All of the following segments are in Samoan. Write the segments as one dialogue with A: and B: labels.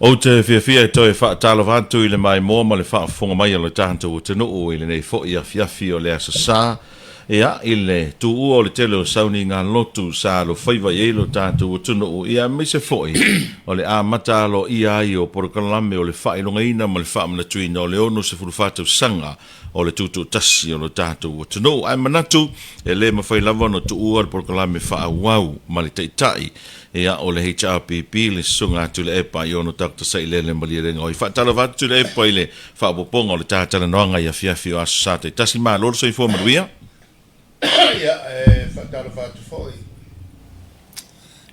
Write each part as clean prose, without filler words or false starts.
A: Ou te fiafia e toe faatalofa atu i le maimoa ma le faafofoga mai a lo tatou atunuu i lenei foi afiafi o le Aso Sa, ia, i le tuua o le tele o sauniga lotu sa alofaiva i ai lo tatou atunuu, ia, aemaise foi o le amata aloaia ai o polokalame o le faailogaina ma le faamanatuina o le 64 tausaga o le tutoatasi o lo tatou atunuu. Ae manatu, e le mafai lava ona tuua le polokalame faaauau ma le Taitai, ia, o le HRPP, le Susuga a Tuilaepa Aiono Doctor Sailele Malielegaoi. Faatalofa atu Tuilaepa i le faaopoopoga o le ta talanoaga i afiafi o Aso Sa taitasi. Malo le soifua manuia.
B: Ia, e faatalofa atu foi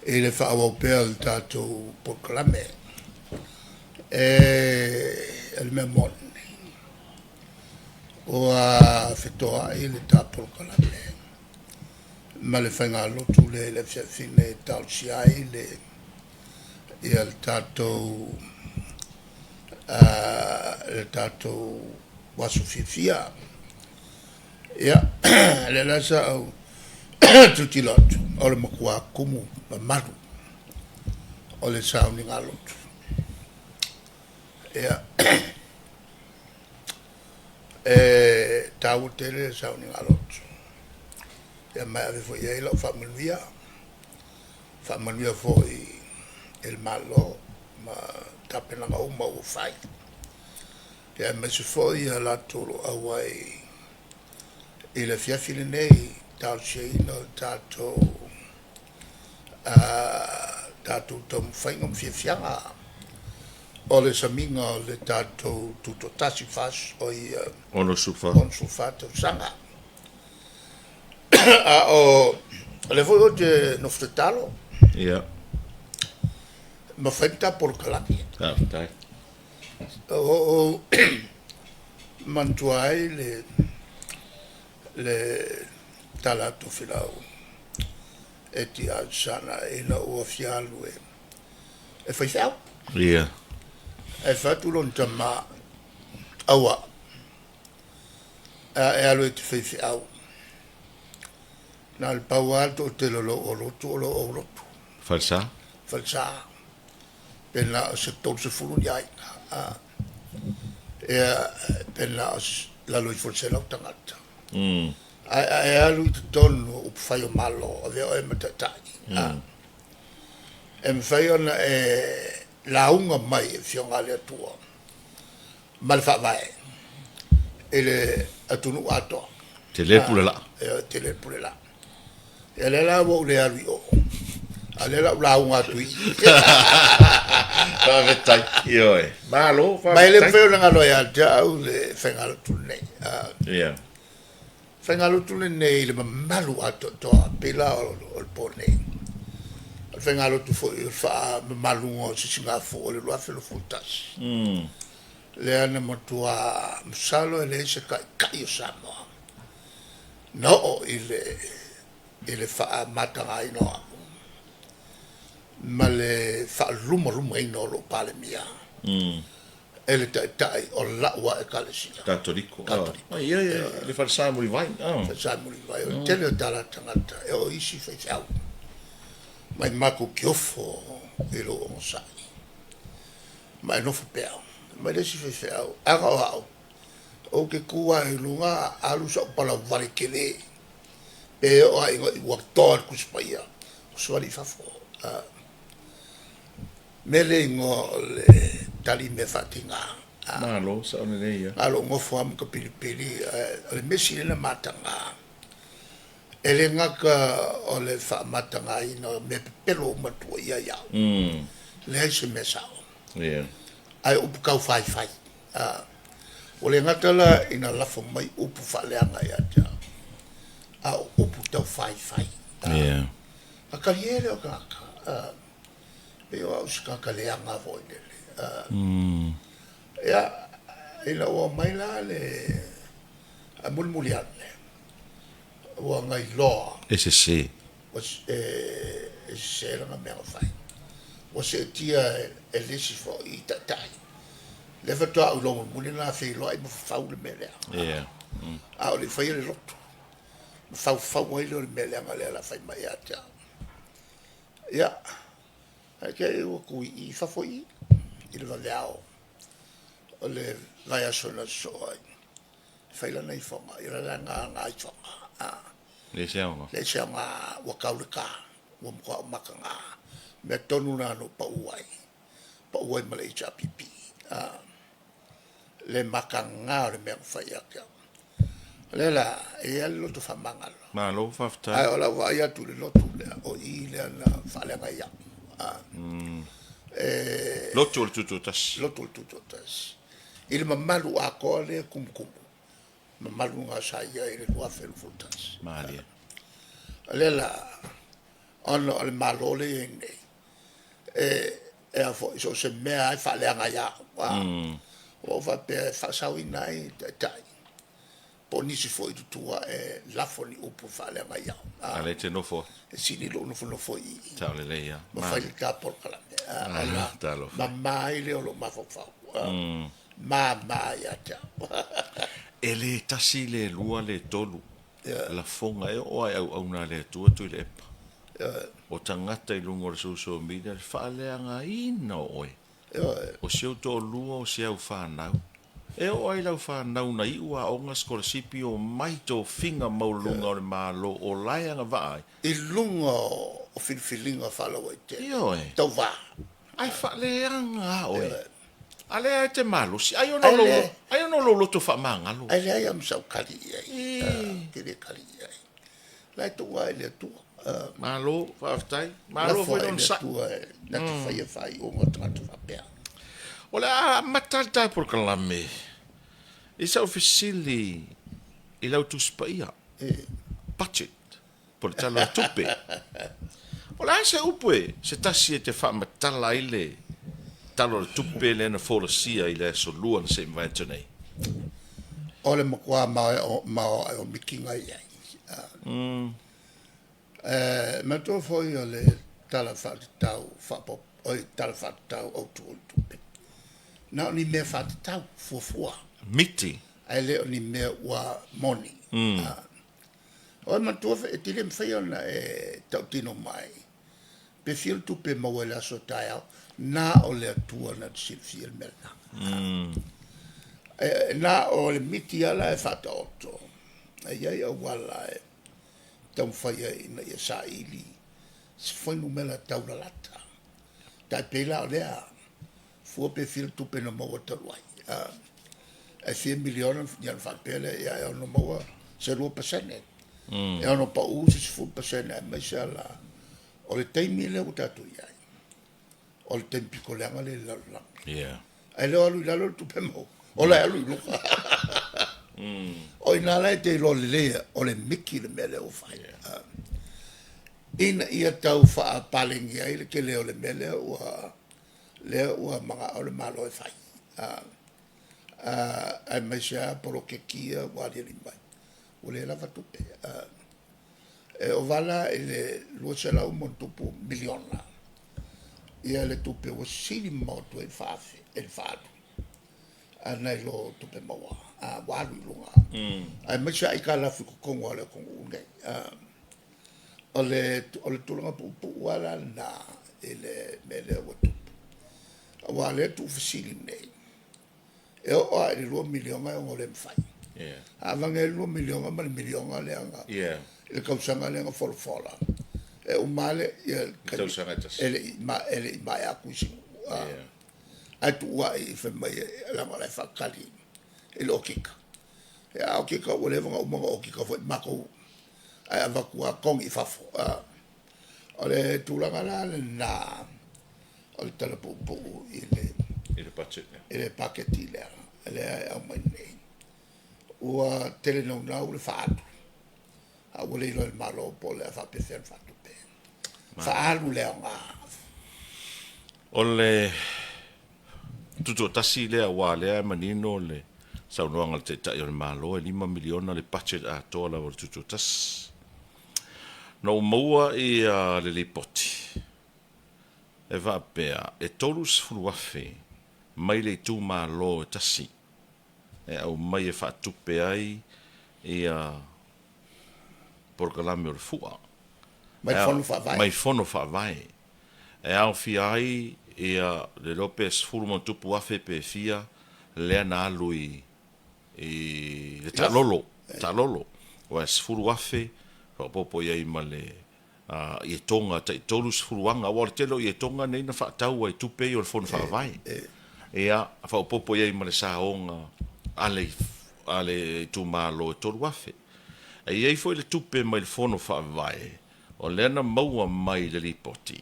B: i le faaauau pea o le tatou polokalame. O le mea moni, ua fetoai le ta polokalame ma le faigalotu lea i le afiafi nei e talosia ai le tatou aso fiafia. Ia, o lea la sa ou tilotilo atu, o le matua tumu mamalu o le sauniga lotu. Ia, e taua tele le sauniga lotu, ia ma e ave foi i ai lau faamanuia, faamanuia foi i le Malo ma tapenaga uma ua fai, aemaise foi i latou o lo o auai i le afiafi lenei i le talosiaina o le tatou taumafaiga ma fiafiaga o le samiga o le tatou Tutoatasi, 64 tausaga. A o lea foi ou te nofo tatalo, ma fai le ta polokalame.
A: Faafetai.
B: Ua ou manatua ai le tala a Tofilau Eti Alesana ina ua fia alu e faifeau. Ae fai atu lona tama, aua, a e alu e te faifeau, na o le pau lava le toatele o lou aulotu o lou aulotu.
A: Falesa.
B: Falesa. Pe na o se 30 ni aiga. Ia, pe na o lalo ifo o le 100 tagata. Ae a e alu i totonu o upufai o Malo, avea oe ma taitai, e mafai ona e lauga mai i Afioga a le Atua ma le Faavae i le atunuu atoa.
A: Tele le pule laa.
B: Ioe, tele le pule laa. Ia lea la ua ou le alu i o, a o lea o le a ou lauga atu i i.
A: Faafetai. Ioe. Malo,
B: faafetai. Ma e le mafai ona galo ia te au le faigalotu lenei. Faigalotu lenei i le mamalu atoatoa, pei la o le po nei. O le faigalotu foi o le faamamaluga o Sisigafua o le 2021, lea na matua masalo e leai se taitai o Samoa na oo i le faamatagaina o au ma le faalumalumaina o lou Palemia e le Taitai o lau lava Ekalesia.
A: Katoliko.
B: Katoliko.
A: Ah, ia, ia, le falesa Mulivai.
B: Ah. Falesa Mulivai. O le tele o tala tagata e oo i isi faifeau mai matou te ofo i lou onosai ma e nofo pea. Mai le isi faifeau, ana o au, ou te tu lava i luga alu sau palauvale tele pe oo lava ina ua toa le Tusi Paia, osofali i fafo. Mea lea e igoa o le tali mea faatiga.
A: Malo, sao lelei ia.
B: Na o lou nofo lava ma tapilipili, ae o le mea sili ona mataga, e le gata o le faamatagaina o mea pepelo uma e tuuaia ai au, leai se mea sao, ae o upu taufaifai. Ua le gata la ina lafo mai upu faaleaga ia te au, a o upu taufaifai. Na talie lea o tagata. Pei o au o se tagata leaga foi lele. Ia, ina ua omai la le mulimuli ane, ua na iloa.
A: E sese.
B: Ua e sese lana mea na fai. Ua seetia e le isi foi taitai. Lea faatoa ou iloa mulimuli na feiloai ma fafau le mea lea. A o le i faia le lotu, ma faufau ai lea o le mea leaga lea o le a fai mai ia te au. Ia, ae te i ua tu i i fafo i i. i le vaveao o le vaiaso na sosoo ai, e fai lana ifoga, ia la ga ifoga.
A: Le se aoga.
B: Le se aoga ua kau le ka, ua matua ou mataga. Mea tonu na na ou pau ai, pau ai ma le HRPP. Le mataga o le mea na fai ia te au. O lea la, e i ai le loto faamagalo.
A: Malo, faafetai.
B: Ae o lau vaai atu i le lotu lea, o i lea na faaleaga ai au.
A: Lotu o le Tutoatasi.
B: Lotu o le Tutoatasi. I le mamalu atoa lea e tumutumu, mamalu na sa i ai i le 2021.
A: Malie.
B: O lea la, ona o le Malo lea e i ai nei, e a foi, so o se mea lava e faaleaga ai au. Ua ou faapea e faasaoina ai taitai, po o nisi foi i tua e lafo ni upu e faaleaga ai au.
A: A lea e te nofo atu.
B: E sili lou nofonofo i i.
A: Sao lelei lava.
B: Ma fai le ta polokalame. Ona mama ai lea o lou mafaufau. Mama ia te au.
A: E le tasi, le lua, le tolu lafoga e oo lava i auauna a le Atua Tuilaepa. O tagata i luga o le social media le faaleagaina o oe. O si ou toalua, o si au fanau. E oo lava i lau fanau na iu aoga sikolasipi omai tofiga maualuluga o le Malo o la e agavaa ai.
B: I luga o filifiliga faalauaitele.
A: Ioe.
B: Tauva.
A: Ae faaleaga lava oe. A lea e te malosi, ai ona o lou, ai ona o lou loto faamagalo.
B: Ae leai lava ma sau kali i ai. Ou te le kali i ai. La e tuu lava i le Atua.
A: Malo, faafetai. Malo foi le onosai.
B: Lafo lava i le Atua na te faia faaiuga o tagata faapea.
A: O le a amata le ta polokalame i sau fesili i lau Tusi Paia, budget, po o le Tala o le Tupe. O le a se upu e se tasi e te faamatala ai le Tala o le Tupe lea na folasia i le Aso Lua na se i mavae atu nei?
B: O le matua maoae o miti na i ai. E manatua foi o le Tala Faatatau Faaopoopo, oi, Tala Faatatau Autu o le Tupe, na o ni mea faatatau fuafua.
A: Miti.
B: Ae le o ni mea ua moni. Oi manatua foi, e te le mafai ona e tautino mai pe fia le tupe e maua i le aso taeao, na o le Atua na te silafia le mea lena. Na o le miti lava la e faataoto, e i ai auala e taumafai ai ina ia saili se fuainumera taulalata. Tai pei la o lea fua pe fia le tupe na maua talu ai. E fia miliona, ia ona faapea lea, ia e ono maua se 2%. E ono pau se 10% aemaise lava la o le taimi lea ua tatou i ai, o le taimi pito leaga lea i le lalolagi. Ae le o alu i lalo le tupe maua, o la e alu i luga. O i ina la e te iloa lelei ai, o le miki le mea lea ua fai. Ina ia tau faapaleni ai le tele o le mea lea ua lea ua manao le Malo e fai, aemaise lava poloketi ia ua aliali mai, ua le lava tupe. E ova la i le $200+ miliona ia le tupe ua sili mamao atu ai le faaafe e le faaalu nai lo tupe maua ua alu i luga, aemaise lava aitalafu i totonu lava o le atunuu lenei. O le tulaga puupuu lava la lena i le mea lea ua tupu, aua o lea e tuufesili nei, e oo lava i le $2 miliona e ono le mafai. A aveane ai le $2 miliona ma le miliona lea na, i le tausaga lea na folafola, e uma lava le
A: tausaga e tasi.
B: E le i maea atu isi nuu. Ae tuuai fai mai leaga o la e faatali i le okika. Ia a okika ua leva ona uma ona okika foi matou ae avatu lava togi i fafo. O le tulaga la lena o le tala puupuu i
A: le budget lea.
B: I le paketi lea, lea e aumai nei. Ua tele naunau le faaalu, a ua le iloa e le Malo po o le a faapefea ona faatupe. Faaalu le aoga.
A: O le tutoatasi lea aua o lea e manino le saunoaga a le Taitai o le Malo e $5 miliona le budget atoa lava o le tutoatasi. Na ou maua le lipoti e faapea e 30,000 mai le itumalo e tasi e aumai e faatupe ai polokalame o le fua.
B: Mai fono faavae.
A: Mai fono faavae. E aofia ai Ia, le iloa pe 10+ pe fia lea na alu i i le taalolo, taalolo, aua e 10,000 faaopoopo i ai ma le ietoga tai 30 aga, aua o le tele o ietoga nei na faatau ai i tupe ia o le Fono Faavae. Ia, faaopoopo i ai ma le saoga a le a le itumalo e 3,000. E i ai foi le tupe mai le Fono Faavae, o lea na maua mai i le lipoti,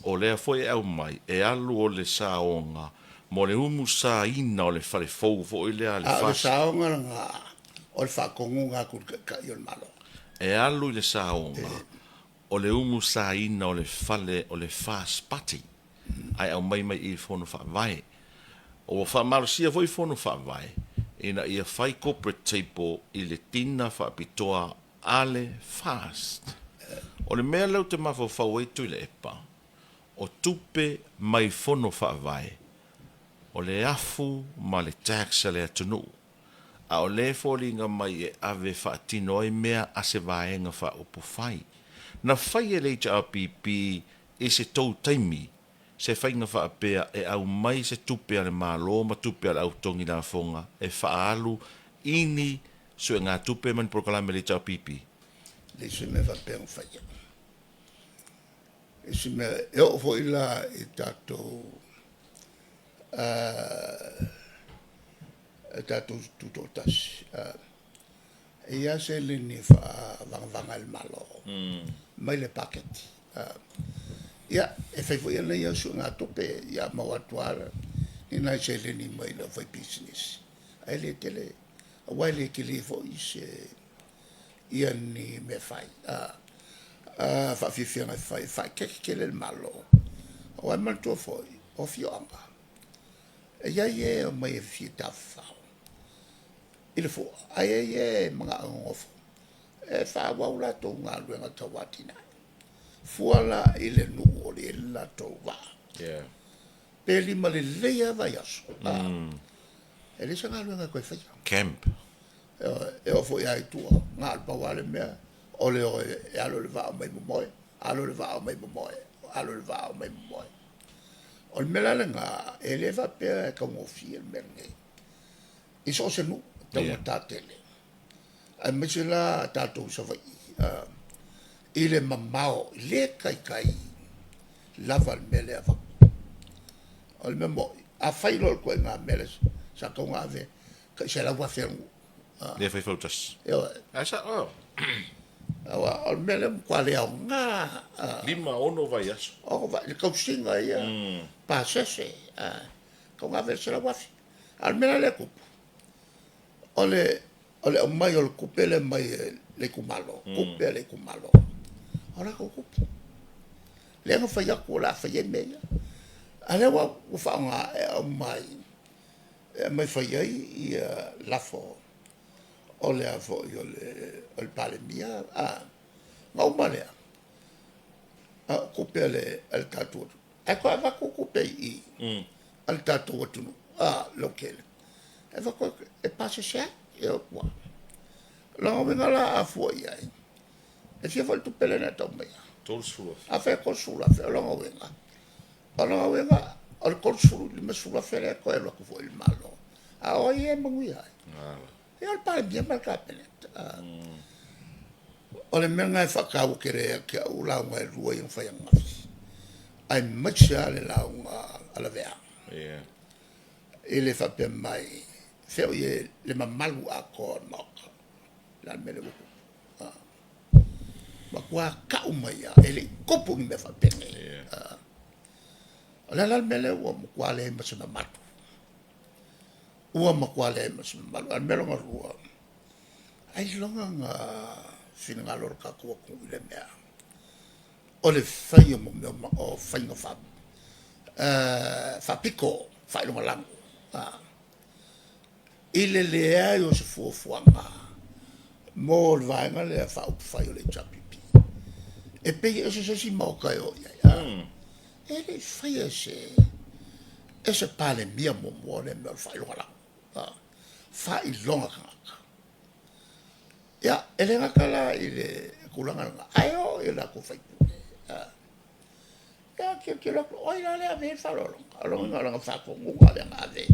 A: O lea foi e aumai, e alu o le saoga mo le umusaina o le fale fou foi lea a le
B: A o le saoga lena o le faatonuga atu i le Taitai o le Malo.
A: E alu i le saoga o le umusaina o le fale o le First Party, ae aumai mai i i le Fono Faavae. Ua faamalosia foi Fono Faavae ina ia fai corporate table i le tina faapitoa a le FAST. O le mea lea ou te mafaufau ai Tuilaepa, o tupe mai fono faavae, o le afu ma le tax a le atunuu, a o lea e foliga mai e ave e faatino ai mea a se vaega faaupufai. Na fai e le HRPP i se tou taimi se faiga faapea e aumai se tupe a le Malo ma tupe a le au totogi lafoga e faaalu i ni suegatupe ma ni polokalame a le HRPP.
B: Leai se mea faapea na faia. I se mea e oo foi la i tatou tatou tutoatasi, e i ai lava seleni e faavagavaga e le Malo mai le paketi. Ia, e fai foi ana ia suegatupe, ia maua atu lava ni nai seleni mai le aufaipisinisi, ae le tele, aua e le tele foi se ia ni mea fai. A faafiafiaga e fai, e faaeteete tele le Malo. Aua e manatua foi, o afioaga, e i ai e omai e fia tafafao i le fua, ae i ai e manao e nonofo e faaauau latou galuega tau atinae. Fua la i le nuu o lo o i ai le latou vaa, pe lima lelei lava vaiaso, e leai se galuega e toe faia.
A: Camp.
B: E oo foi lava i tua, na o le pau lava le mea, o le o e alo i le vaa omai momoe, alo i le vaa omai momoe, alo i le vaa omai momoe. O le mea la lena, e le faapea e taugofie le mea lenei. I so o se nuu, e taugata tele, aemaise la tatou i Savaii i le mamao, e le taitai lava le mea lea e avatu. O le mea moni, a fai loa le ituaiga mea lea, sa tatau ona ave tai $100,000 a le nuu.
A: Lea e fai fautasi.
B: Ioe.
A: Ae sao.
B: Aua o le mea lea e matua le aoga.
A: 5, 6 vaiaso.
B: Le tausiga ia, pasese, tatau ona ave le $100,000. A o le mea la lea e tupu, o le aumai o le tupe lea mai le itumalo, tupe a le itumalo, o latou tupe. Lea na fai atu o le a fai ai mea ia. A o lea ua faaaoga e aumai, e aumai e fai ai ia lafo o le a foi o le Palemia, na uma lea, a o tupe a le tatou atunuu. Ae toe avatu tupe i i a le tatou atunuu lautele, e avatu e pasese ai. E o ua. O lona uiga la a fua i ai, e fia foi le tupe lea na e tau maia?
A: 30,000.
B: A fai e 30,000, o lona uiga, o lona uiga, o le 30 i le 50,000 lea e toe alu atu foi i le Malo. A o ai e manuia ai? Ia o le Palemia ma le Kapeneta. O le mea lena e faataua tele ia te au lauga e lua ia na fai ananafi, aemaise lava le lauga a Lavea i le faapea mai, fea o i ai le mamalu atoa o le Maota? O le a le mea lea ua tupu? Matua tau mai lava, e le i tupu ni mea faapenei. O le a la le mea lea ua matua leai ma se mamalu? Ua matua leai ma se mamalu. A o le mea lona lua, ailoga na finagalo le tatou atunuu i lea mea, o le fai o mea o faiga faapito faailogalanu, i le leai o se fuafuaga mo le Vaega lea Faaupufai o le HRPP. E pei e ese se isi Maota e o i ai, e le i faia e se Palemia muamua lea mea o le faailogalanu, faailoga tagata. Ia, e le gata la i le tulaga lena, ae oo i o latou sui usufono. Ia, tilotilo atu, o ai la lea e ave i ai le faaaloaloga? O lona uiga o lana faatonuga lea na ave,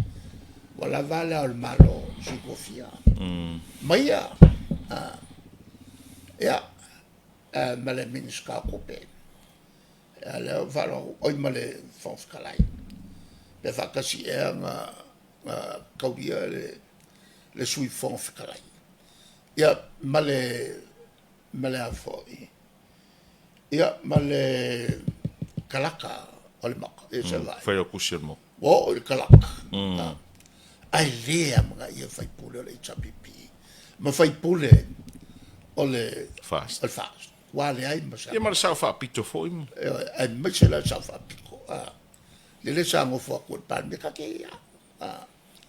B: ua lava Le Ao o le Malo, Sui Tofia ma ia, ia, ma le Minisita o Tupe. Ia lea ua ou faalogo atu, oi ma le Fofoga Fetalai, pe faatasi ea ona taulia le Sui Fofoga Fetalai, ia ma le a foi, ia ma le Kalaka o le Maota. Ia se i vaai.
A: Failautusi o le Maota.
B: Ua oo i le kalaka, ae le amanaia sui usufono o le HRPP ma sui usufono o le
A: FAST.
B: O le FAST. Ua leai ma se.
A: Ia ma le Sao Faapito foi.
B: Ioe, aemaise la le Sao Faapito, lele sa nofo atu i le Palemia, ta te i au.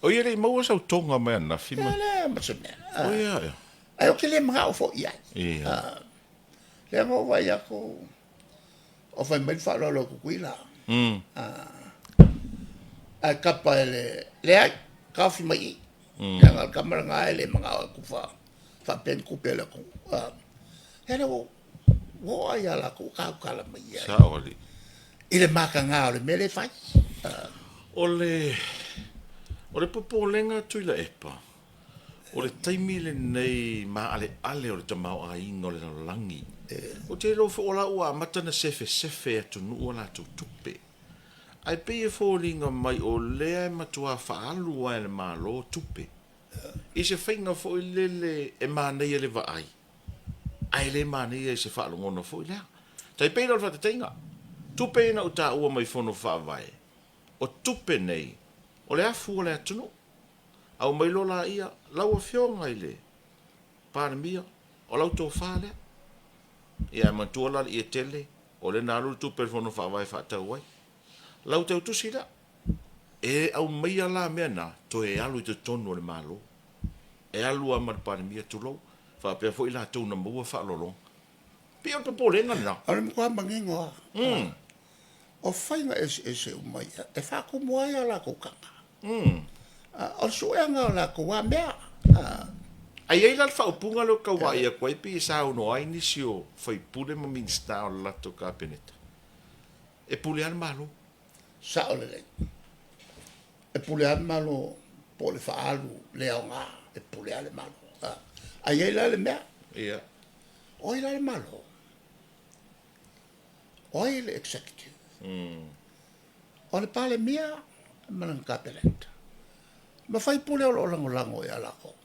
A: O ia e le i maua sau toga mai ananafi ma.
B: Lea, lea ma se mea.
A: O ia, ia.
B: Ae ou te le manao foi i ai.
A: Ia.
B: Lea na ou vaai atu o fai mai le faaaloalo a Tutuila. Ae tapa e le leai, taofi mai i. Leaga o le tama lena e le manao e tufa faapea ni tupe a le atunuu. Ia lea ua oo lava ia latou ua tautala mai ai.
A: Sao alii.
B: I le mataga o le mea lea e fai.
A: O le popolega Tuilaepa, o le taimi lenei maaleale o le tamaoaiga o le lalolagi. Ou te iloa foi o la ua amata ona sefesefe e atunuu a latou tupe. Ae pei e foliga mai o lea e matua faaalu lava e le Malo tupe i se faiga foi lele e manaia i le vaai, ae le manaia i se faalogona foi lea. Tai pei la o le faataitaiga, tupe ia na ou taua mai Fono Faavae, o tupe nei, o le afu o le atunuu. Aumai loa laia, lau Afioga i le Palemia, o lau tofa lea. Ia ae manatua la le ie tele, o lea na alu le tupe a le Fono Faavae e faatau ai. Lau tautusi lea, e aumaia la mea na, toe alu i totonu o le Malo. E alu lava ma le Palemia, tulou, faapea foi latou na maua faaaloaloga. Pei o le popolega lena.
B: O le matua manino lava. O faiga eseese uma ia e faatumu ai a latou taga. O le suega o latou lava mea.
A: Ae i ai la le faaupuga lea ou te tau vaai atu ai pei e saunoa ai nisi o sui usufono ma Minisita o le latou Kapeneta, e pule lava le Malo.
B: Sao lelei. E pule lava le Malo po o le faaalu le aoga, e pule lava le Malo. Ae i ai la le mea.
A: Ia.
B: O ai la le Malo? O ai le executive? O le Palemia ma lana Kapeneta ma faipule o lo o lagolago ia latou.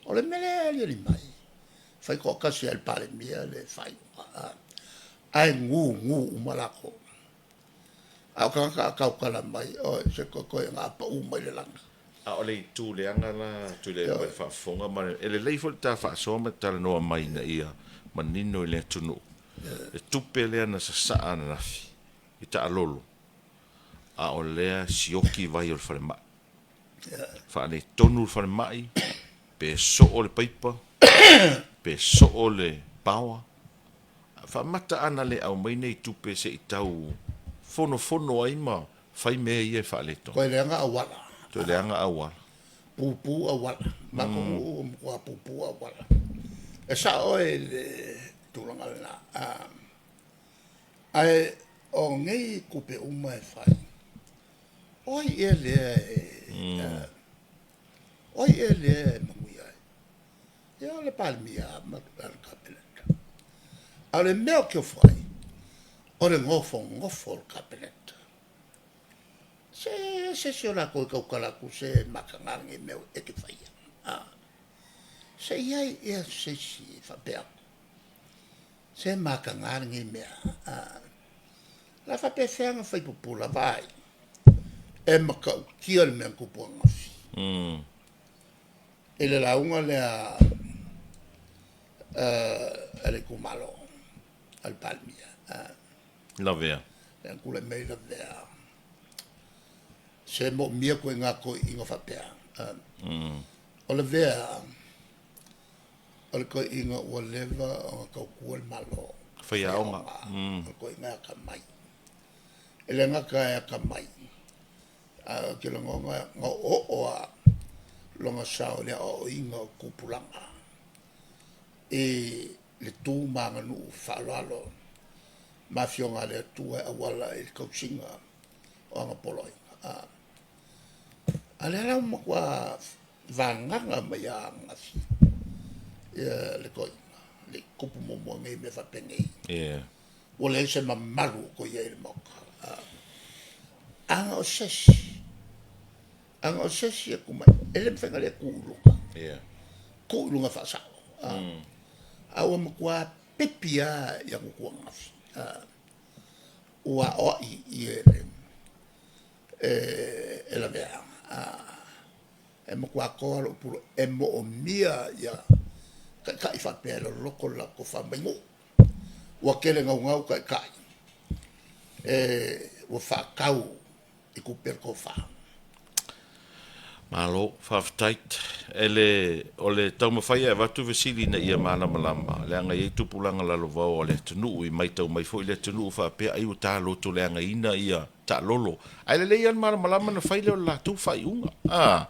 B: O le mea lea e aliali mai, fai toatasi lava e le Palemia le faaiuga, ae gugu uma latou. A o tagata a tautala mai, oi se toe na pau mai le lagi.
A: A o le itu leaga la Tuilaepa i le faafofoga ma e lelei foi le ta faasoa ma le talanoa mai ina ia manino i le atunuu le tupe lea na sasaa ananafi i taalolo a o lea sioki vai o le falemai. Faaletonu le falemai, pe soo le paipa, pe soo le paoa. Faamata ana le aumai nei tupe se i tau fonofono ai ma fai mea ia e faaletonu.
B: Toe leaga auala.
A: Toe leaga auala.
B: Pupu auala. Matou nuu ua matua pupu auala. E sao oe i le tulaga lena. Ae o nei tupe uma e fai, o ai ea lea e, o ai ea lea e manuia ai? Ia o le Palemia ma le Kapeneta. A o le mea ou te ofo ai, o le nofonofo o le Kapeneta. Se se isi o latou e tautala atu se mataga lenei mea e te faia. Se i ai ea se isi e faapea atu, se mataga lenei mea. La faapefea ona fai pupula, vaai, e matautia le mea na tupu ananafi. I le lauga lea a le itumalo a le Palemia.
A: Lavea.
B: Lea na tulai mai Lavea. Se moomia ituaiga toeaiina faapea. O Lavea, o le toeaina ua leva ona tautua le Malo.
A: Faiaoga.
B: O le toeaina e atamai. E le gata e atamai, ae ou te lagona na oooo lava lona sao i le aoaoina o tupulaga i le tu ma aganuu faaaloalo. ma Afioga a le Atua e auala i le tausiga o ana poloaiga. A, a lea la ua matua vagaga mai lava ananafi ia le toeaina, le i tupu muamua nei mea faapenei.
A: Yeah.
B: Ua leai se mamalu o toe i ai i le Maota. A, ana o se isi, ana o se isi e tu mai, e le mafai ona le tu i luga.
A: Yeah.
B: Tu i luga faasao. A, a ua matua pipi lava i ana upu ananafi. A, ua aoai i i e le e lavea. A, e matua toa lou pule e moomia ia taitai faapea e loloto le latou tofa mai nuu. Ua tele naunau taitai e ua faatau i tupe le tofa.
A: Malo, faafetai. Ele, o le taumafai e avatu fesili ina ia malamalama, leaga e i ai tupulaga lalovaoa o le atunuu, i maitau mai foi le atunuu faapea ai ua talotoleagaina ia taalolo. Ae lelei lava le malamalama ona fai lea o le latou faaiuga. A.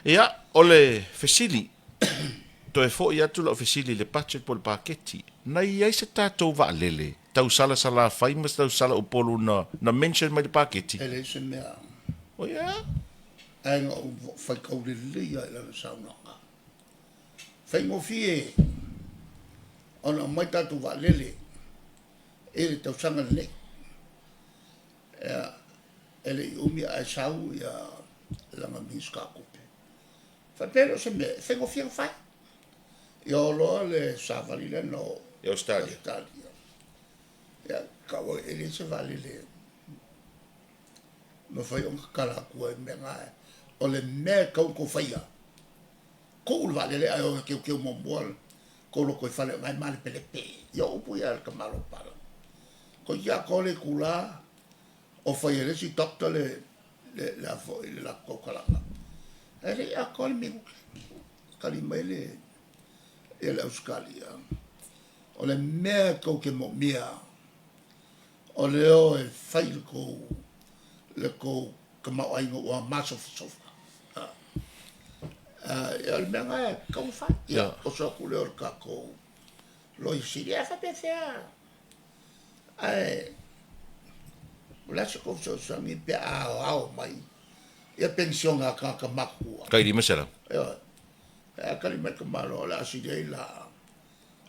A: Ia, o le fesili, toe foi atu lau fesili i le budget po o le paketi. Na i ai se tatou vaalele tau Salasalafai ma se tau Salaupolu na, na mention mai i le paketi?
B: E leai se mea.
A: Oh yeah?
B: Ae na ou faitau lelei lava i lana saunoaga. Faigofie ona aumai tatou vaalele i le tausaga lenei. Ia, e le i umi ae sau ia lana Minisita o Tupe. Faapea lea o se mea e faigofie ona fai. Ia o loa le savali lea na o
A: I Ausetalia.
B: Ausetalia. Ia, tau e leai se vaalele mafai ona tatala atu ai mea na. O le mea e tatau ona tou faia, tuu le vaalele ae o e teuteu muamua kou lotoifale o na e malepelepe. Ia o upu ia a le tamaloa Papalagi. Toeitiiti atoa le itula o fai e le isi doctor le le le a foi le latou tautalaga. Ae le i atoa le minute, tali mai le ia le Ausetalia, o le mea tou te moomia o le o e fai le tou le tou tamaoaiga ua masofasofa. Ia o le mea lena e tatau ona fai. Ia, oso atu lea o le tatou Loia Sili, ae faapefea Ae o le a se tou fesoasoani pe a aoao mai ia penisione a tagata matutua?
A: Tai 500.
B: Ioe. Ae a tali mai le tamaloa o le a sili ai la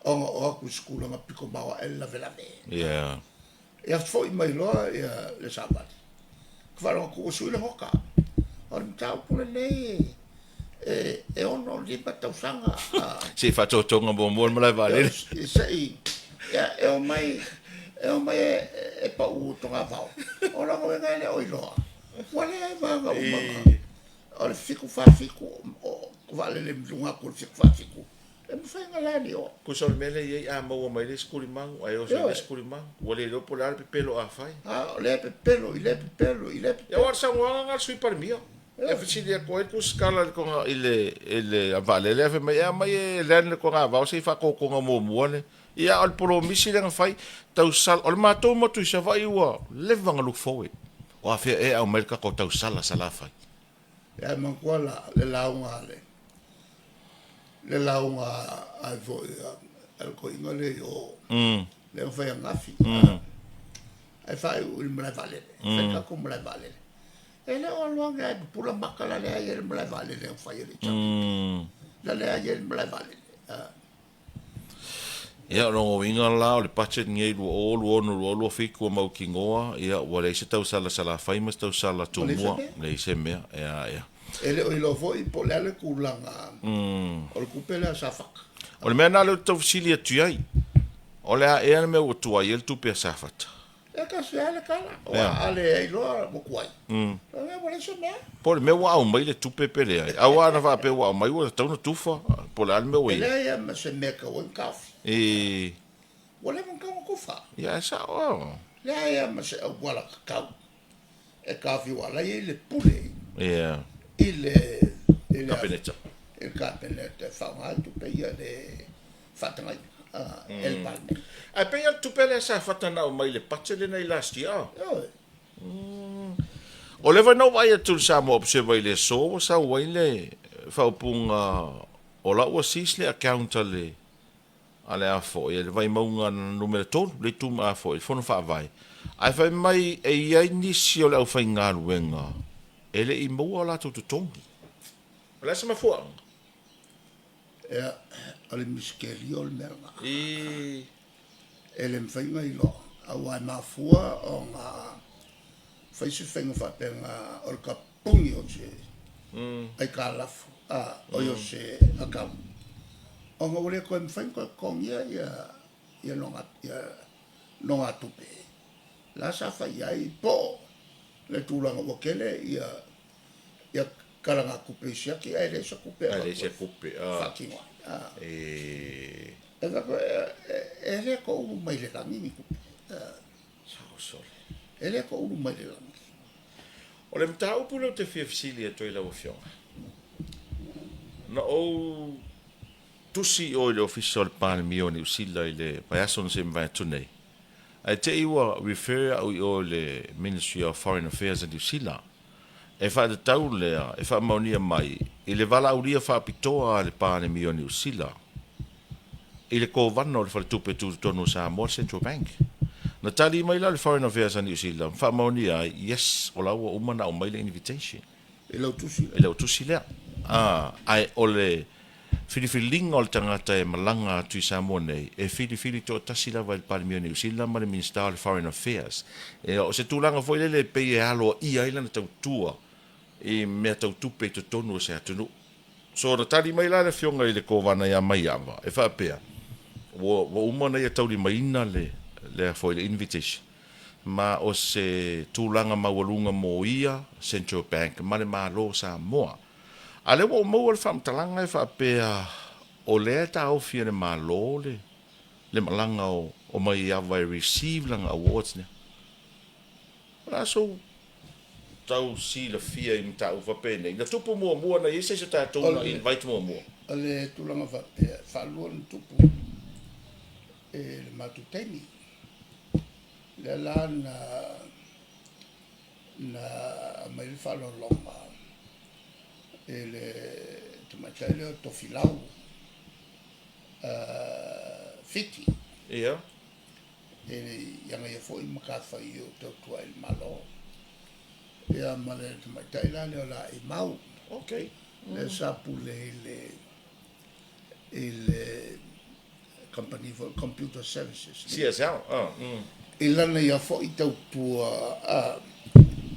B: ona oo atu i se tulaga pito maoae le lavelave.
A: Yeah.
B: Ia foi mai loa ia le savali. Ka faalogo atu ua sui le nota. O le mataupu lenei e 65 tausaga.
A: Se i faatotoga muamua le malae vaalele.
B: Se i, ia, e omai, e omai e pau togavao. O lona uiga e le o iloa. Ua leva ona uma ona, o le 747, o vaalele i luga atu o le 747, e mafai ona land i o.
A: Tusa o le mea lea e i ai, a maua mai le isi tulimanu, ae oso i le isi tulimanu, ua le iloa po o le a le pepelo a fai.
B: A o lea pepelo i lea pepelo i lea pepelo.
A: Ia aua o le saunoaga lena a le Sui Palemia. E fesili atu ai le tusitala i le i le vaalele ae fai mai e aumai e land le togavao se i faatotoga muamua le ia a o le polomisi lea na fai tausala o le matou motu i Savaii ua leva ona look forward o afea ea e aumai le tatou tausala Salafai.
B: Ia e manatua la le lauga a le le lauga a foi a le toeaina lea i o lea na fai ananafi ae faaiu i le malae vaalele fai le tatou malae vaalele. E le o alu ane ae pupula maka la leai ai le malae vaalele na fai e le HRPP. La leai ai le malae vaalele.
A: Ia, o lona uiga la o le budget lenei 2026 2027 ua mautinoa, ia, ua leai se tausala Salafai ma se tausala Tumua, leai se mea. Ia, ia.
B: E le o iloa foi po o le a le tulaga o le tupe lea a Safata.
A: O le mea lena lea ou te tau fesili atu i ai, o le a ea le mea ua tuai ai le tupe a Safata?
B: E tasi lava le tala, aua a leai loa ua tuai, lona ua leai se mea.
A: Po o le mea ua aumai le tupe pe leai. Aua ana faapea ua aumai ua tatau ona tufa, po o le a le mea ua
B: i ai. E leai lava ma se mea e tatau ai ona taofi.
A: E.
B: Ua leva ona tatau ona tufa.
A: Ia, e sao lava.
B: Leai lava ma se auala tatau e taofi aua o la e i ai le pule i le
A: Kapeneta.
B: I le Kapeneta e faaaoga ai tupe ia le faatagaina e le Palemene.
A: Ae pei lava le tupe lea sa fata na aumai i le budget lena i last year.
B: Ioe.
A: O lea foi na ou vaai atu i le Samoa Observer i le aso ua sau ai le faaupuga o la ua seize le account a le. a le a foi, a le Vaimauga numera 3, le itu a foi, le Fono Faavae, ae fai mai e i ai nisi o le aufaigaluega e le i maua o latou totogi. O le a se mafuaaga?
B: Ia, o le misitelio le mea lena.
A: I.
B: E le mafai ona iloa, aua e mafua ona fai se faiga faapena o le tapuni o se aitalafu, oi o se account, ona ua le toe mafai ona toe totogia ia nogatupe la sa fai i ai, po o le tulaga ua tele ia talagatupe i siaki ae leai se tupe
A: e avatu e
B: faatino ai. E le toulu mai le lagi ni tupe. E le toulu mai le lagi.
A: O le mataupu lea ou te fia fesili atu ai lau Afioga, na ou tusi i o i le Ofisa o le Palemia o Niu Sila i le vaiaso na se i mavae atu nei, ae te i ua refer au i o i le Ministry of Foreign Affairs a Niu Sila, e faatatau lea e faamaonia mai i le valaaulia faapitoa a le Palemia o Niu Sila i le Kovana o le Faletupe Tutotonu o Samoa, le Central Bank. Na tali mai la le Foreign Affairs a Niu Sila ma faamaonia ai, yes, o la ua uma ona aumai le invitation.
B: I lau tusi lea.
A: I lau tusi lea. Ae o le filifiliga o le tagata e malaga atu i Samoa nei, e filifili toatasi lava e le Palemia o Niu Sila ma le Minisita o le Foreign Affairs. O se tulaga foi lele e pei e aloaia ai lana tautua i mea tau tupe i totonu o se atunuu. So na tali mai la le afioga i le Kovana ia Maiava e faapea, ua uma ona ia taulimaina le lea foi le invitation ma o se tulaga maualuga mo ia Central Bank ma le Malo o Samoa. A lea ua ou maua le faamatalaga e faapea o lea e taofi e le Malo le le malaga o Maiava e receive lana awards lea. O le a sou tau silafia i mataupu faapenei? Na tupu muamua, na i ai se isi o tatou na invite muamua?
B: O le tulaga faapea, e faalua ona tupu i le matou taimi. Lea la na na aumai le faaaloaloga i le tamaitai lea o Tofilau Fiti.
A: Ia.
B: I ana ia foi matafaioi o tautua ai i le Malo. Ia ma le tamaitai la lea o Laaimau.
A: Okay.
B: Lea sa pule i le kamupani foi Computer Services.
A: CSL.
B: I lana ia foi tautua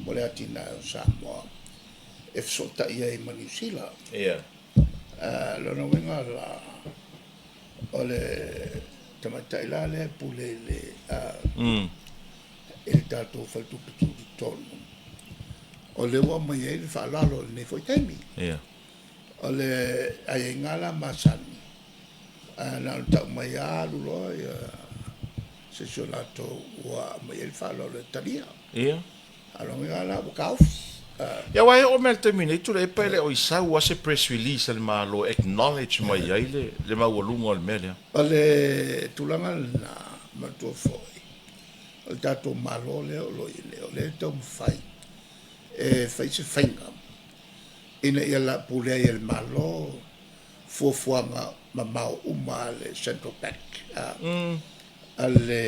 B: mo le atinae o Samoa e fesootai ai ma Niu Sila.
A: Ia.
B: Lona uiga la, o le tamaitai la lea e pule i le i le tatou faletupe tutotonu, o lea ua aumai ai le faaaloalo i lenei foi taimi.
A: Ia.
B: O le aiaiga la masani, na ona tau mai lava alu loa ia se isi o latou ua aumai ai le faaaloalo e talia.
A: Ia.
B: A o lona uiga la ua taofi.
A: Ia aua e oo mai i le taimi nei Tuilaepa e le o i sau lava se press release a le Malo e acknowledge mai ai le maualuga o le mea lea.
B: O le tulaga lena, manatua foi, o le tatou Malo lea o lo o i ai nei, o lea e taumafai e fai se faiga ina ia pulea ai e le Malo fuafuaga mamao uma a le Central Bank, a le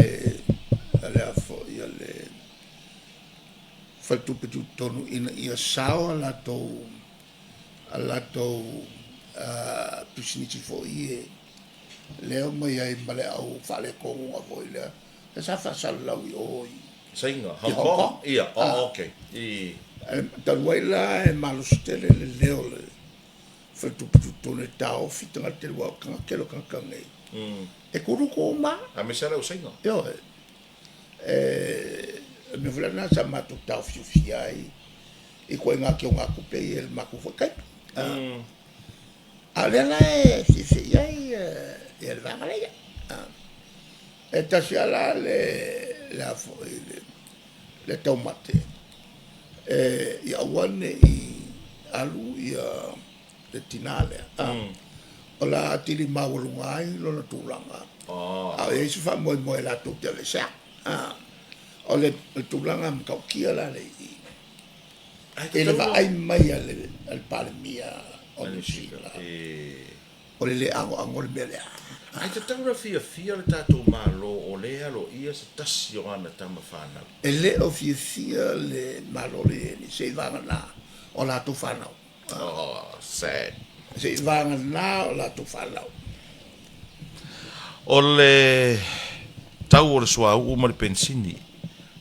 B: a foi a le faletupe tutotonu ina ia sao a latou pisinisi foi e lea omai ai ma le au faaletonuga foi lea lea sa faasalalau i o i
A: Saina, Hong Kong. Ia, oh, okay.
B: Talu ai la e malosi tele le leo o le faletupe tutotonu e taofi tagata aua o tagata tele o tagata nei e kuluku uma.
A: Aemaise lava le au Saina.
B: Ioe. O le mea foi lena sa matou taofiofia ai i ituaiga teugatupe ia i le matou foi taimi. A o lea la e fiafia i ai le vaega lea. E tasi lava la le a foi le taumate ia aua ne i alu ia le tina lea, o le a atili maualuga ai lona tulaga, a o i ai se faamoemoe latou te aveesea. O le tulaga matautia la lea i i, i le vaai mai a le Palemia o Niu Sila, o le le anoano le mea lea.
A: Ae tatau ona fiafia le tatou Malo o lea e aloaia se tasi o ana tama fanau.
B: E le o fiafia le Malo lea i ai nei seivagana o latou fanau.
A: Oh, sad.
B: Seivagana o latou fanau.
A: O le tau o le suauu ma le penisini,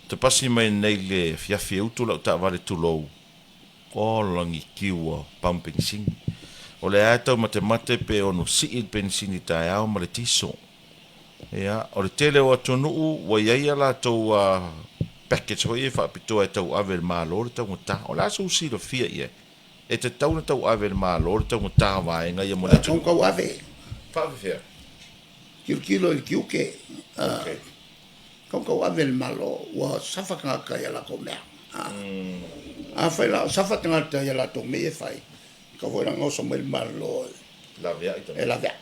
A: tapasi mai nei le afiafi e utu lau taavale tulou, o lagitiu pamu penisini. O lea lava e taumatemate pe ono sii le penisini taeao ma le tiso. Ia, o le tele o atunuu ua i ai a latou package foi ia faapitoa e tauave e le Malo le taugata. O le a sou silafia i ai? E tatau ona tauave e le Malo le taugata o vaega ia mo le atunuu?
B: Tau ave.
A: Faafefea?
B: Tilotilo i le tiute. Tau ave e le Malo, ua safa tagata ia latou mea. Afai la o safa tagata ia latou mea ia e fai, tatau foi la ona oso mai le Malo
A: laveai
B: e laveai.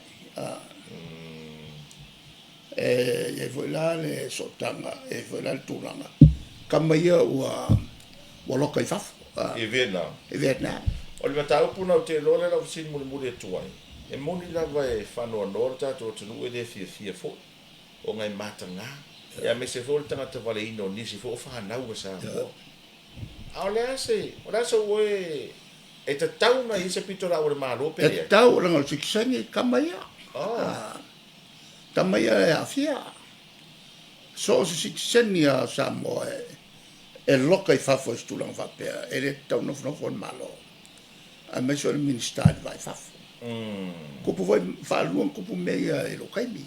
B: E i ai foi la le sootaga, e i ai foi la le tulaga. Tama ia ua loka i fafo.
A: I Vietnam.
B: I Vietnam.
A: O le mataupu na ou te iloa lea lau fesili mulimuli atu ai, e moni lava e faanoanoa le tatou atunuu e le fiafia foi ona e mataga, aemaise foi o le tagata valeina o nisi foi o fanau a Samoa. A o le a se, o le a sou oe e tatau ona i ai se pitolaau a le Malo pe
B: E
A: leai?
B: Tatau, leaga o le sitiseni tama ia. Tama ia e aafia. So o se sitiseni a Samoa e loka i fafo i se tulaga faapea, e le tatau nofonofo le Malo, aemaise o le Minisita i le va i fafo. Tupu foi faalua ona tupu mea ia i lou taimi.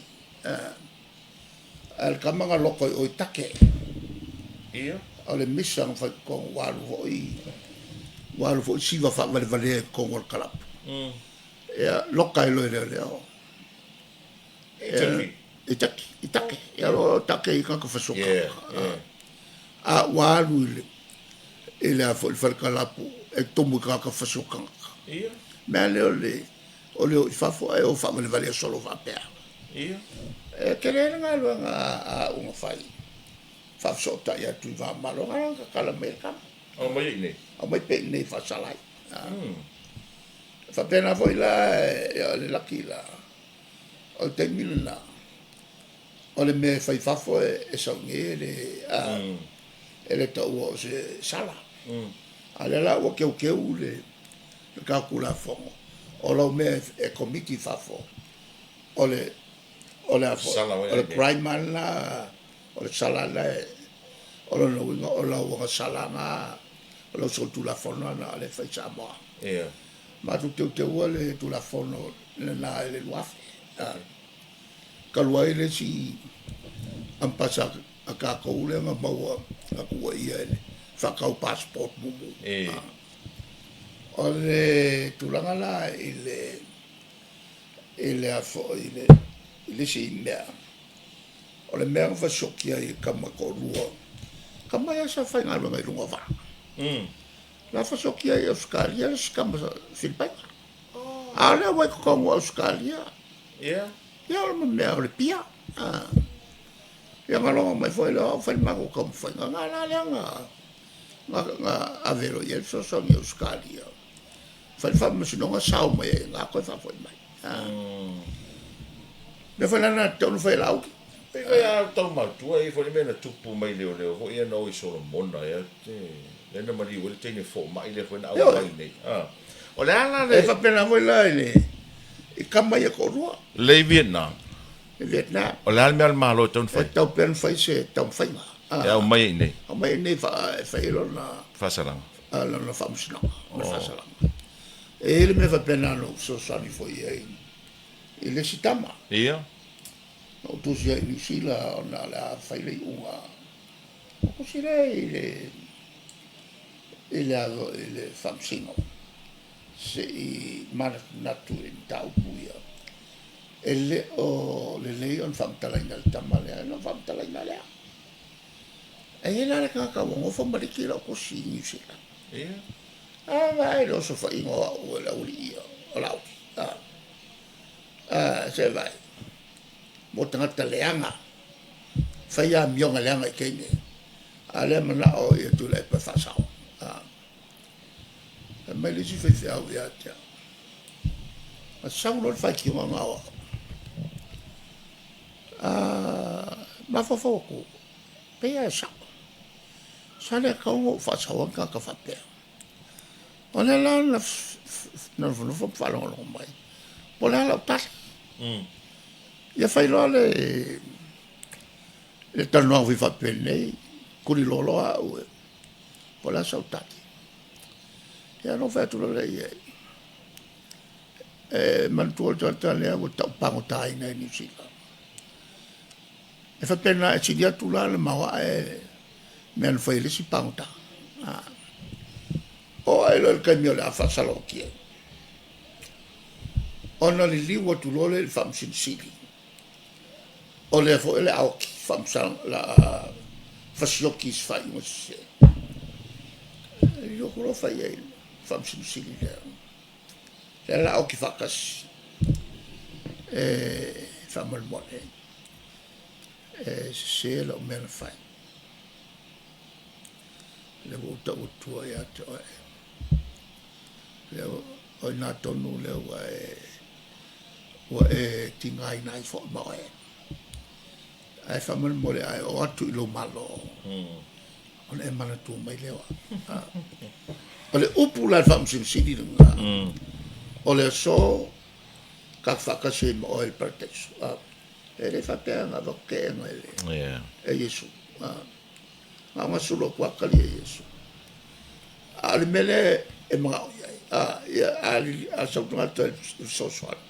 B: A le tama na loka i o i Take. O le misa na fai totonu ua alu foi siva faavalevalea i totonu o le kalapu. Ia, loka ai loa e leoleo.
A: I Turkey.
B: I Take, i Take. Ia o Take i tagata fasiota. A ua alu i le a foi le fale kalapu e tumu i tagata fasiota tagata. Mea lea o le o i fafo ae o faavalevalea solo faapea. E tele le galuega a au na fai. Faafesootai atu i va malo, na tatala mai e le tama.
A: O mai i nei.
B: Aumai pe i nei faasala ai. Faapena foi la o le laki la, o le taimi lena, o le mea e fai fafo e sauni e le, e le taua o se sala. A lea la ua teuteu le tatou Tulafono, o lau mea e commit i fafo, o le a foi,
A: Sala
B: o le crime lava lena, o le sala lena, o lona uiga o lau agasala na, o lau solitulafono lena o le fai Samoa. Matou teuteua le Tulafono lena i le 2000. Talu ai le isi ampasa a tatou lea na maua na tuuaia i le faatau passport mumu. O le tulaga la i le a foi i le isi mea, o le mea na fasioki ai e tama toalua, tama ia sa faigaluega i luga o vaa. La fasioki ai i Ausetalia le isi tama Filipaina. A o lea ua i totonu o Ausetalia. Ia o le mea o le pia. Ia na logo mai foi lea o au fai le matou taumafaiga na la lea na ave loa i ai le fesoasoani i Ausetalia. Fai le faamasinoga sao mai ai na toe faafoi mai. Mea foi la na tatau ona fai e Laauli.
A: Pe fai a tau matua e foi le mea na tupu mai leoleo foi ia na o i Solomona ia te le na maliu ai le teine fomai lea foi na au mai nei. O le ala
B: E
A: le
B: faapena foi la i le i tama ia toalua
A: le i Vietnam.
B: I Vietnam.
A: O le a le mea a le Malo e tatau ona
B: E
A: fai?
B: tatau pea ona fai se taumafaiga.
A: E au mai i nei.
B: Aumai nei e fai lona
A: faasalaga.
B: Lona faamasinoga ma le faasalaga. E i ai le mea faapena na ou fesoasoani foi ai i le isi tama. Na ou tusi ai i Niu Sila ona o le a fai le iuga. O tusi lea i le faamasino se i manatunatu i mataupu ia. E le o lelei ona faamatalaina le tama lea, na faamatalaina lea. E i ai la le tagata ua nofo ma liki lau tusi i Niu Sila. A vaai le osofaiga o au e le aualii ia o Laauli. Se vai, mo tagata leaga, fai amioga leaga i teine. A lea manao ia Tuilaepa e faasao. Fai mai le isi faifeau ia te au. Na sau loa le faitioga na o au. Mafaufau atu, pei lava e sao. Sa le tatau ona ou faasaoa ni tagata faapea. O lea la na nofonofo ma faalogologo mai, po o le a lau tali. Ia fai loa le talanoaga foi faapenei, tuliloa loa au e, po o le a sau tali. Ia ona ou fai atu loa lea i ai, e manatua le tagata lea ua tau pagotaina e Niu Sila. E faapena e sili atu la le maoae mea na fai e le isi pagota. Oo ae loa i le taimi o le a faasalaoti ai, ona liliu atu loa lea i le Faamasino Sili, o lea foi o le a oti le a fasioti i se faaiuga sese. Liliu atu loa fai i ai i le Faamasino Sili lea, lea o le a oti faatasi e faamolemole e sese lau mea na fai. Lea ua ou tau atua ia te oe, lea o i ina tonu lea ua e tigaina ai foi ma oe. Ae faamolemole a e oo atu i lou Malo, ona e manatua mai lea o au. O le upu la a le Faamasino Sili lena, o le aso tatou faatasi ai ma oe i le Parataiso. E le faapea na avatu teena e Iesu. Na ona sulu atu lava tali e Iesu. A o le mea lea e manao i ai, ia a sau le tagata e fesoasoani,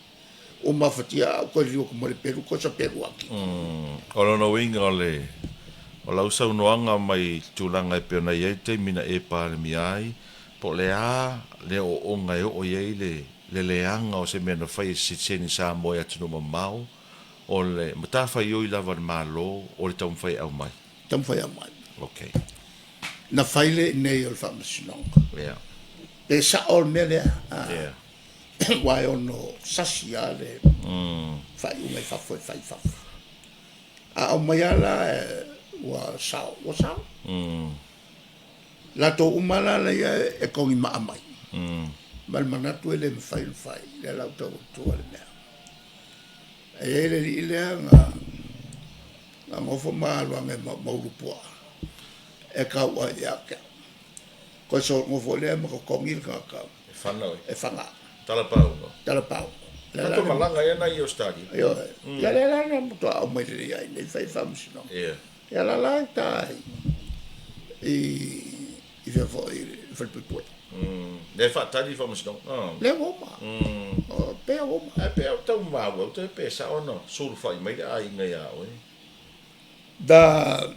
B: ua mafatia a ou toe liliu atu ma le pelu, toe sapelu atu.
A: O lona uiga o le o lau saunoaga mai tulaga e pei ona i ai le taimi na e Palemia ai, po o le a le ooooga e oo i ai le leaga o se mea na fai e se sitiseni Samoa i atunuu mamao, o le matafaioi lava a le Malo o le taumafai e aumai.
B: Taumafai e aumai.
A: Okay.
B: Na fai le i inei o le Faamasinoga. Pe sao le mea lea. Aua e ono sasi lava le faaiuga i fafo e fai i fafo. A aumai lava la ua sao, ua sao. Latou uma la laia e togimaa mai. Ma le manatu e le mafai ona fai, lea la ua tau atua le mea. E i ai le alii lea na nofo ma alu ane ma Ulupuaa e tau ai ia te au. Toe nofo lea ma totogi le tagata
A: e
B: fana.
A: Talapauga.
B: Talapauga.
A: Tatou malaga ia na i Australia.
B: Ioe. Ia lea la na matua aumai lelei ai nei fai faamasinoga. Ia la la i ta i fea foi i le falepuipui.
A: Lea e faatali le faamasinoga.
B: Lea ua uma. O pea ua uma.
A: Ae pei au tau maua, ou te pe sao ona sulufai mai le aiga ia oe.
B: Da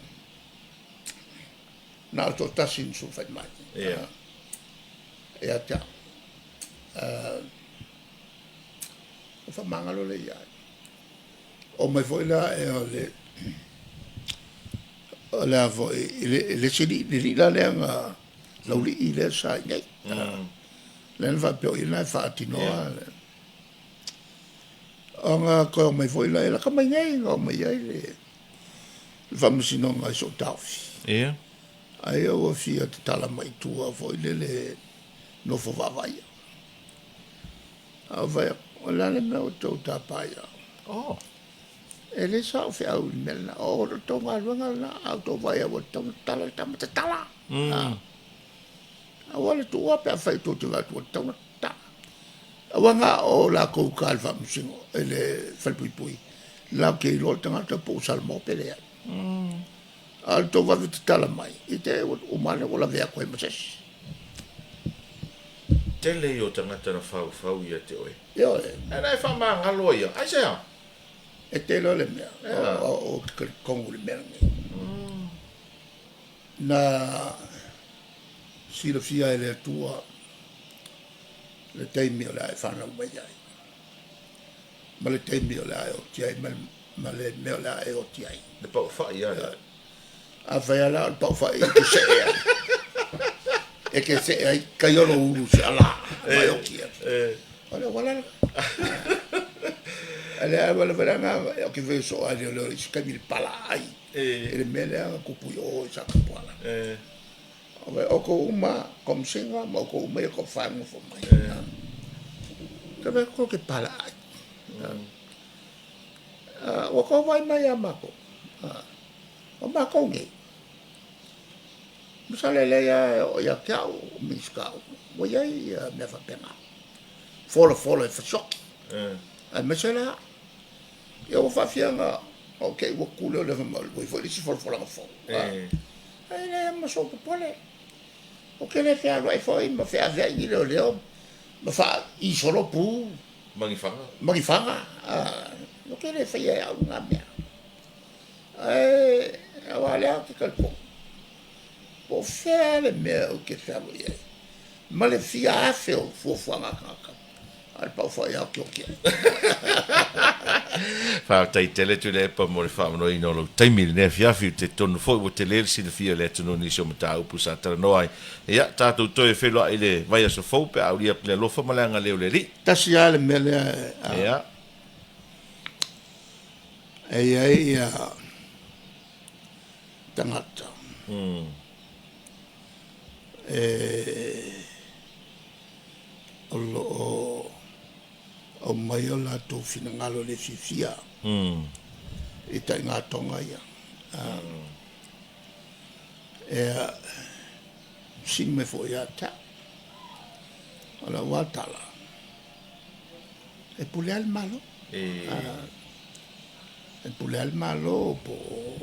B: na o toatasi na sulufai mai. Ia te au. O faamagalo le ia ai. O mai foi la e o le o le a foi i le isi alii la lea na laulii lea sa i nei. Lea na faapea o ia na e faatinoa. Ona toe omai foi la, e lata mai nei na omai ai le faamasinoga i sou taofi. Ai ua fia tatala mai tua foi lele nofo vaavaaia. A ou fai atu, o le a le mea ua tou tapa ai au? E le sa ou feau i le mea lena. O le tou galuega lena, a outou vaai ua tatau ona tatala le tama, tatala. Aua le tuua pe afai tou te vaai atu ua tatau ona tatala. Aua na o latou ka le faamasino i le falepuipui, latou te iloa le tagata po ua salamo pe leai. A o le tou vave tatala mai, i te ua uma ane ua lavea atu ai ma se isi.
A: Tele ia o tagata na faufau ia te oe.
B: Ioe.
A: Ae na e faamagalo ai ia. Aisea?
B: E tele o le mea, o te talitonu i le mea lenei. Na silafia e le Atua le taimi o le a e fanau mai ai, ma le taimi o le a e oti ai, ma le mea o le a e oti ai.
A: Le paufai ia lea.
B: A fai ala o le paufai e te see ai. E te see ai, kai olo ulu se ala, mai oti ai. O le wala la. Ale a wala wala nga, o ke veo so ai leo i se taimi le pala ai. E le mea lea nga kupu i o i sa kapuala. O vai o ko uma komsinga, ma o ko uma ia ko whango fo mai. Ka vai ko ke pala ai. Ua tou vaai mai ia matou, o matou nei, masalo e leai lava e oo ia te au o Minisita uma, ua i ai mea faapena, folafola e fasioti, aemaise la au. Ia ua faafia ona ou te i ua tu lea o le fai mai, ua i ai foi le isi folafolaga fou. Ae leai lava ma sou popole. Ou te le fealuai foi ma feaveai ni leoleo ma faaisolo pu
A: ma
B: ni faga. Ou te le faia e au lena mea. Ae aua o lea ou te talitonu, po o fea le mea ou te fealuai ai, ma le fia afe o fuafuaga a tagata, a o le paufai lava okioti ai.
A: Faafetai tele Tuilaepa mo le faaavanoaina o lou taimi i lenei afiafi. Ou te talitonu foi ua tele le silafia e le atunuu i nisi o mataupu sa talanoa ai. Ia, tatou toe feiloai i le vaiaso fou pe a aulia atu le alofa ma le agalelei o le Alii.
B: Tasi lava le mea lea e i ai tagata o lo o aumai o latou finagalo le fiafia i taigatoga ia. E sili mai foi ia te au. O lau lava tala, e pule lava le Malo. E pule lava le Malo po o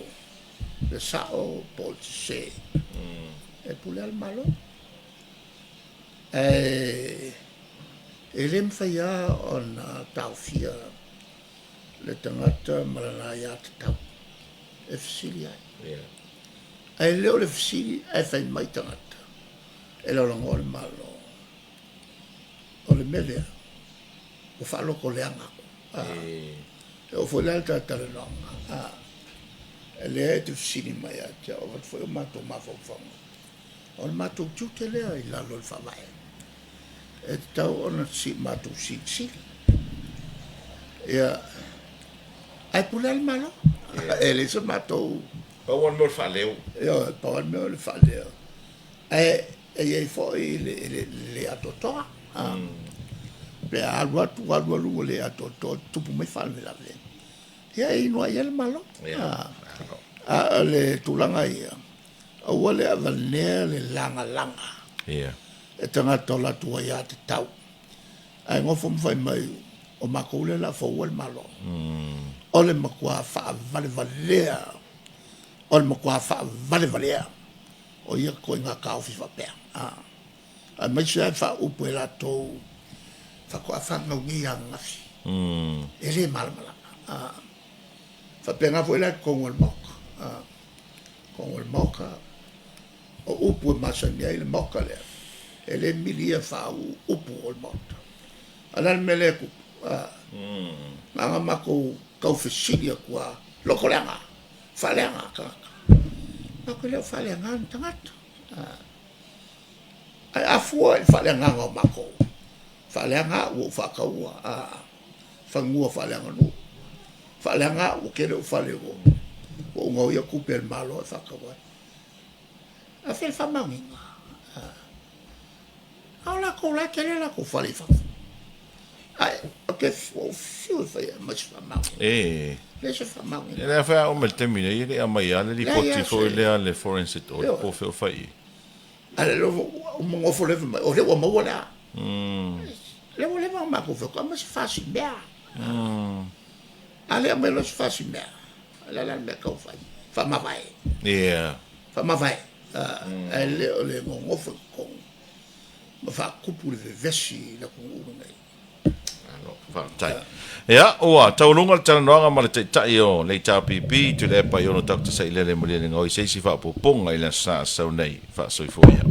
B: le sao po o le sese. E pule lava le Malo. Ae e le mafai lava ona taofia le tagata ma lana aiatatau e fesili ai. Ae le o le fesili ae fai mai tagata e lagolagoa le Malo. O le mea lea, ua faalotoleaga atu. E oo foi la i le talatalanoaga, lea e te fesili mai ia te au, avatu foi o matou mafaufauga. O le matou tiute lea i lalo o le Faavae, e tatau ona matou silisili. Ia, ae pule lava le Malo. E leai se matou...
A: Pau lava le mea o le faaleo.
B: Ioe, pau lava le mea o le faaleo. Ae e i ai foi le le atoatoa. Pe a alu atu, alu alu ua le atoatoa, tupu mai faalavelave, ia e inu lava i ai le Malo. A o le tulaga ia, aua le avanea le lagalaga e tagata o latou aiatatau, ae nofo ma fai mai, o matou lea o le a foua le Malo. O le matua faavalevalea, o le matua faavalevalea o ia ituaiga taofi faapea. Aemaise lava e faaupu e latou faatoa fanau nei ananafi, e le malamalama. Faapena foi la i totonu o le Maota. Totonu o le Maota, o upu e masani ai le Maota lea, e le mili ia faaupu o le Maota. A o le a le mea lea e tupu? Na ona matou tau fesili atu lava, lotoleaga, faaleaga tagata. Matou te le o faaleagaina ni tagata. Ae a fua i le faaleagaga o matou, faaleaga au ua ou faataua fanua faaleaganuu, faaleaga au ua tele ou fale ua ou gaoia tupe a le Malo e faatau ai. A fea le faamaoniga? A o latou la e tele latou fale i fafo. Ae ou te ua ou fiu e fai e aumai se faamaoniga.
A: E.
B: Leai se faamaoniga.
A: E le fai a uma i le taimi nei, e le i aumai lava le lipoti foi lea a le Forensic Audit po o fea o fai i ai.
B: A le ua nofo leva mai, o lea ua maua lea. Lea ua leva ona matou fai atu, aumai se fasi mea. A le aumai loa se fasi mea, o le a la le mea e tau fai? Faamavae. Faamavae. Ae le o le nonofo i totonu ma faatupu le vevesi i le atunuu lenei.
A: Malo, faafetai. Ia, ua taualuga le talanoaga ma le Taitai o le HRPP, Tuilaepa Iono Dr. Sailele Malielegaoi i se isi faaopoopoga i le Aso Sa a sau nei. Faasoifua ia.